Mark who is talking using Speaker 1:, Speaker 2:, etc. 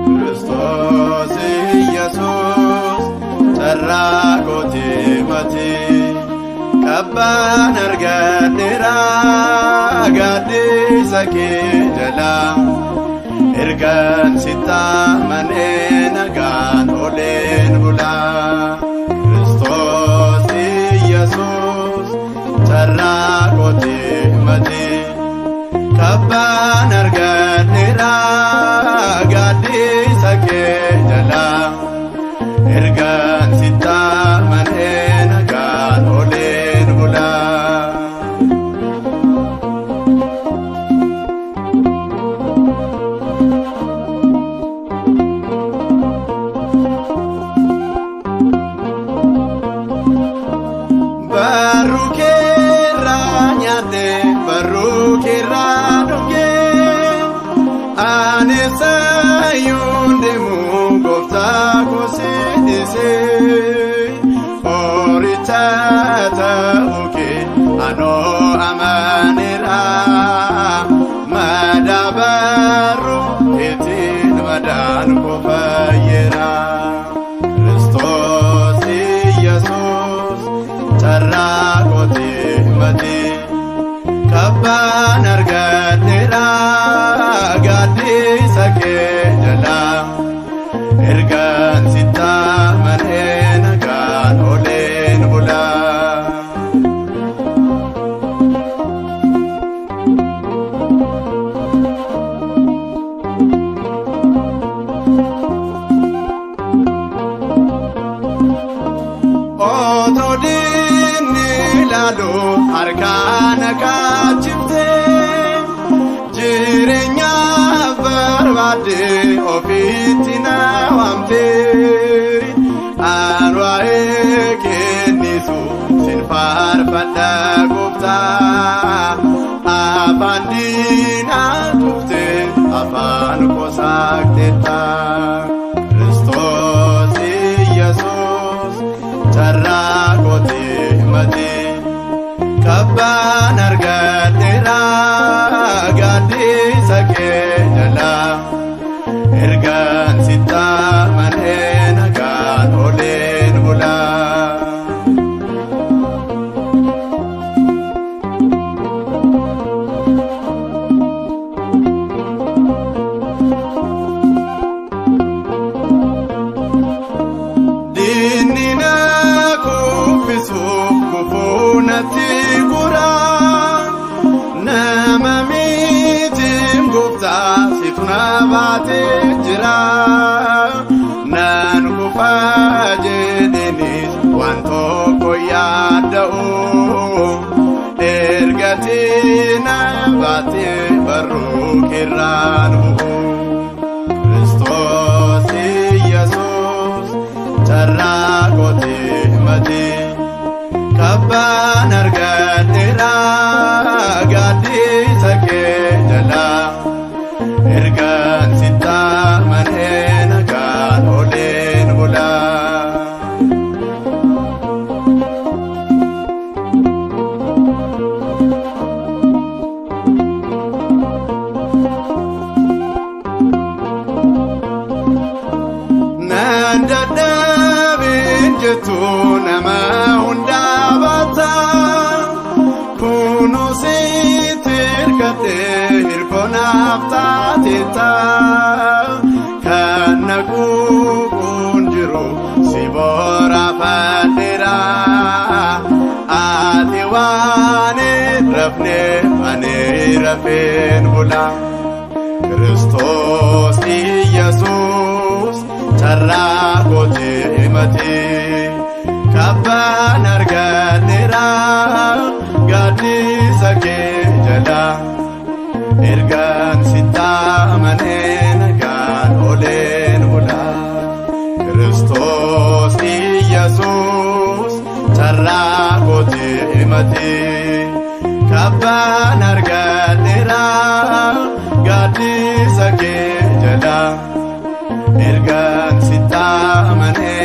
Speaker 1: Kiristoos Iyyasuus carraa kooti mati kabbaan argadheera gaaddisa kee jala ergaan sitti amanee nagaan oleen bula. Kiristoos Iyyasuus carraa kooti mati kabbaan argadheera gaaddisa kee jala ergaan sitti amanee nagaan oleen bula. Barruu keerraa nyaadhe barruu keerraa dhuge ani sayyuun deemu gooftaa koo si dhiise horicha ta'uu kee anoo amaneera madaa barruu keetiin madaan koo fayyeera. Kiristoos Iyyasuus carraa kooti mati kabbaan argadheera gaaddisa kee jala ergaan sitti amanee nagaan oleen bula. Otoo diinni ilaalu harkaan kaachifte jireenya barbaadde ofiitti na waamte aan waa'ee kennisu sin faarfadha gooftaa afaan diinaa tufte afaan kosaakteetta. Kiristoos Iyyasuus carraa kooti mati kabbaan argadheera gaaddisa kee jala ergaan sitti amanee nagaan oleen bula. Diinni na kuffisuuf gufuu natti gura nama mitiin gooftaa situ na baatee jira nan kufaa jedhenis waan tokko yaadda'u ergatii na baatee barruu keerraan bu'u. Kiristoos Iyyasuus carraa kooti mati kabbaan argadheera gaaddisa kee jala ergaan sitti amanee nagaan oleen bula. Naan dadhabin jettu nama hundaa baata. Waan hin rafne ani rafeen bula. Kiristoos Iyyasuus carraa kooti himate. Kabbaan argadheera gaaddisa kee jala. Ergaan sitti amanee nagaan ooleen bula. Kiristoos Iyyasuus carraa kooti himate. Kabbaan argadheera gaaddisa kee jala. Ergaan sitti amanee.